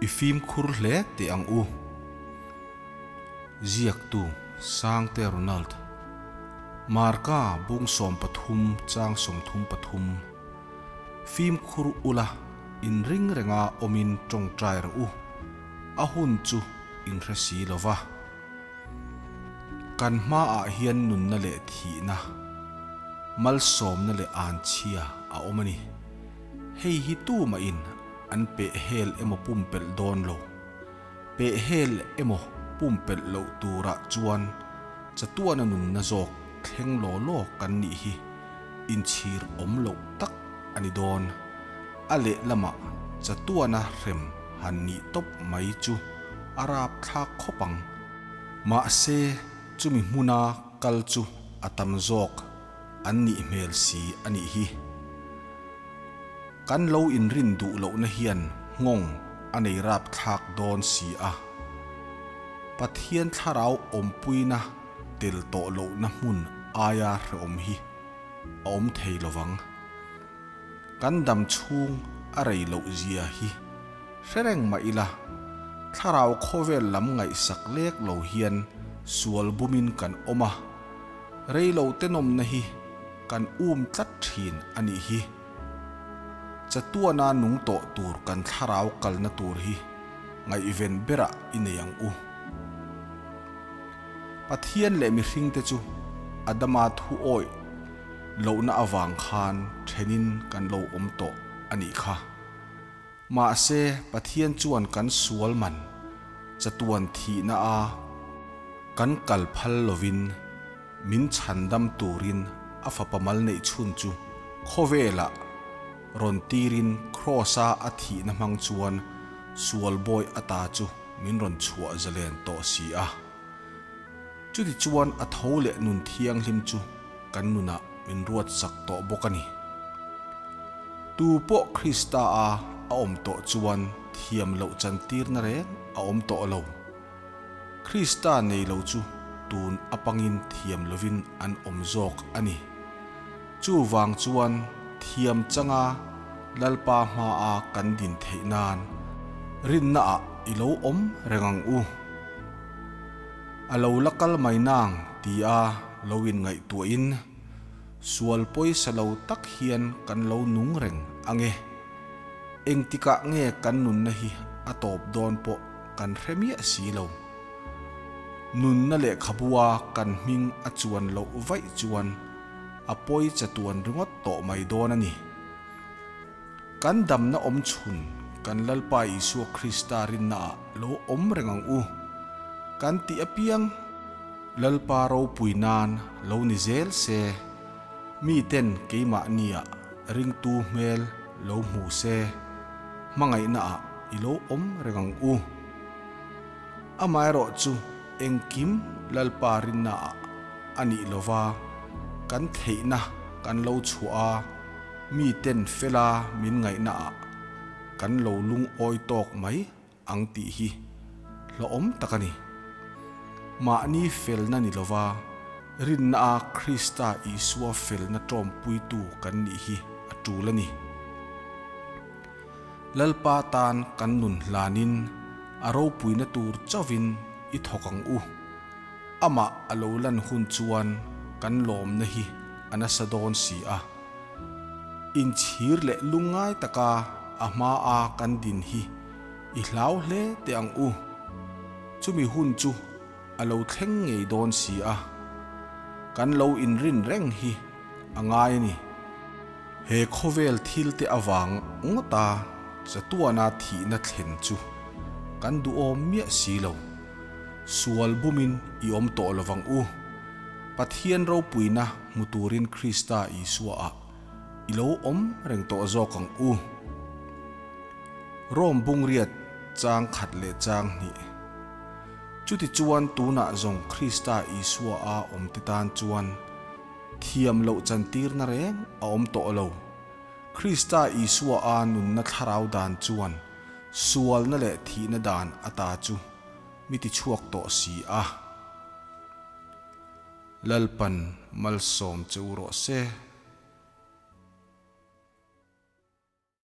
I fimkhur hle teh ang u. Ziaktu, Sangte Ronald. Marka bung 13 chang 33. Fimkhur ula, inring renga awmin tawngtai rawh u, a hun chu inhre si lo va. Kan hmaah hian nunna leh thihna, malsawmna leh anchhia a awm a ni. Hei hi tumahin an peh hel emaw pumpelh dawn lo. Peh hel emaw pumpelh loh turah chuan chatuana nunna zawk thleng law law kan nih hi inchhir awm loh tak a ni dawn. A lehlamah chatuana hrem han nih tawp mai chu a rapthlak khawp ang. Mahse, chumi hmuna kal chu a tam zawk an nih hmel si a nih hi. Kan lo inrin duh lohna hian nghawng a nei rapthlak dawn si a. Pathian thlarau awmpuina tel tawh lohna hmun aia hrehawm hi a awm thei lovang. Kan dam chhung a rei loh zia hi hre reng mah ila, thlarau khawvel lam ngaihsak lek lo hian sual bumin kan awm a, rei lo tenawmna hi kan um tlat thin a nih hi. Chatuana nung tawh tur kan thlarau kalna tur hi ngaihven berah i nei ang u. Pathian leh mihringte chu Adama thu awih lohna avang khan thenin kan lo awm tawh a nih kha. Mahse, Pathian chuan kan sual man chatuan thihna a kan kal phal lovin min chhandam turin a fapa mal neih chhun chu khawvelah rawn tirin Kraws-a a thihna hmang chuan sual bawi ata chu min rawn chhuah zalen tawh si a. Chutichuan a tho leh nun thianghlim chu kan nunah min ruatsak tawh bawk a ni. Tu pawh Krista a a awm tawh chuan thiam loh chantirna reng a awm tawh lo. Krista nei lo chu tun apangin thiam lovin an awm zawk a ni. Chuvang chuan thiam changa Lalpa hmaa kan din theih nan rinnaah i lo awm reng ang u. A lo la kal mai nang tia lo inngaihtuahin sual pawisa lo tak hian kan lo nung reng ang e. Engtikah nge kan nunna hi a tawp dawn pawh kan hre miah si lo. Nunna lehkhabua kan hming a chuan loh vaih chuan a pawi chatuan ringawt tawh mai dawn a ni. Kan damna awm chhun kan Lalpa Isua Krista rinnaah lo awm reng ang u. Kan tih apiang Lalpa ropui nan lo ni zel se, miten keimahniah ringtu hmel lo hmu se, hmangaihnaah i lo awm reng ang u. Amaherawhchu engkim Lalpa rinnaah a nih lova kan theihna kan lo chhuah a, miten fela min ngaihnaah kan lo lungawi tawk mai ang tih hi hlawhawm tak a ni. Mahni felna ni lova rinna a Krista Isua felna tawmpuitu kan nih hi a tul a ni. Lalpa tan kan nun hlanin a ropuina tur chauhin i thawk ang u. Amah a lo lan hun chuan kan lawmna hi a nasa dawn si a. Inchhir leh lungngai taka a hmaa kan din hi i hlau hle teh ang u. Chumi hun chu a lo thleng ngei dawn si a. Kan lo inrin reng hi a ngai a ni. He khawvel thilte avang ngawta chatuana thihna thlen chu kan duhawm miah si lo. Sual bumin i awm tawh lovang u. Pathian ropuina hmu turin Krista Isuaah i lo awm reng tawh zawk ang u. Rome bungriat chang khat leh chang hnih. Chutichuan tunah zawng Krista Isua a awmte tan chuan Thiam loh chantirna reng a awm tawh lo. Krista Isua a nunna thlarau dan chuan sualna leh thihna dan ata chu mi tichhuak tawh si a. Lalpan malsawm che u rawh se.